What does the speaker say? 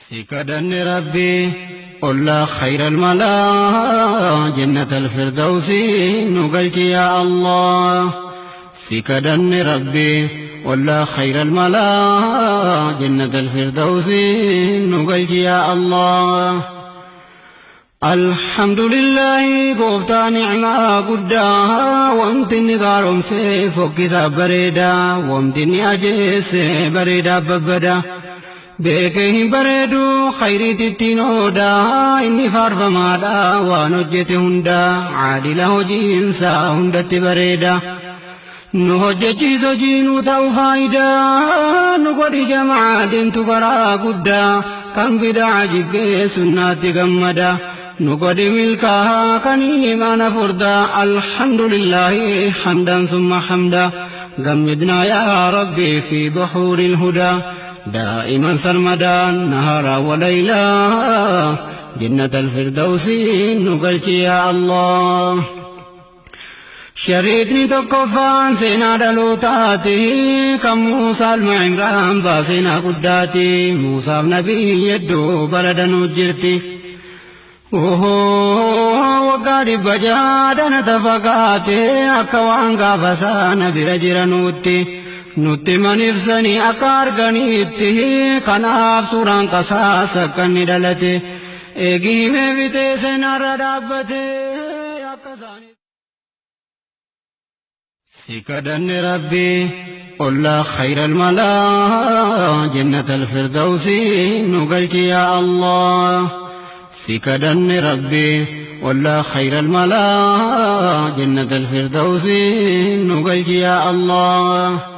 Si kadhanne Rabbi ollaa khayra almalaa jannata alfirdawsi nu galchi yaa Allah. Si kadhanne Rabbi ollaa khayra almalaa jannata alfirdawsi nu galchi yaa Allah. Alhamdulillahi gooftaa nicmaa guddaa, wanti inni gaaromse fokkisaa bareedaa, wanti inni ajeesse bareedaa babbadaa. Beekee hin bareedu khayriitittiin oodaa, inni faarfamaadha waan hojjete hundaa, caadila hojiinsaa hundatti bareeda. Nu hojjechiis hojii nu ta'u faayidaa, nu godhi jamaa deemtu karaa guddaa, kan bidaa jibbee sunnaatti gammada. Nu godhi milkaa kan imaana furdaa. Alhamdulillahi hamdan summa hamda, gammidnaa yaa rabbi fi buhuuri الهدى دائما سرمدا نهارا وليلا، جنة الفردوس نقلت يا الله. شريطني tokkoffaan seenaa dhalootaati, kan Muusaa ilma Imraan baaseenaa guddaati. Muusaaf nabii hedduu bara danuu jirti. Waggaa 600 danata fagaate, akka waan gaafa sana bira jiranuutti. Nutti man ibsanii akka arganiitti, kanaaf suuraan qasaas akka inni dhalate. Eegi himee fixee seenarra dhaabbate akka isaanii. Si kadhanne Rabbi ollaa khayra almalaa jannata alfirdawsi nu galchi yaa Allah. Si kadhanne Rabbi ollaa khayra almalaa jannata alfirdawsi nu galchi yaa Allah.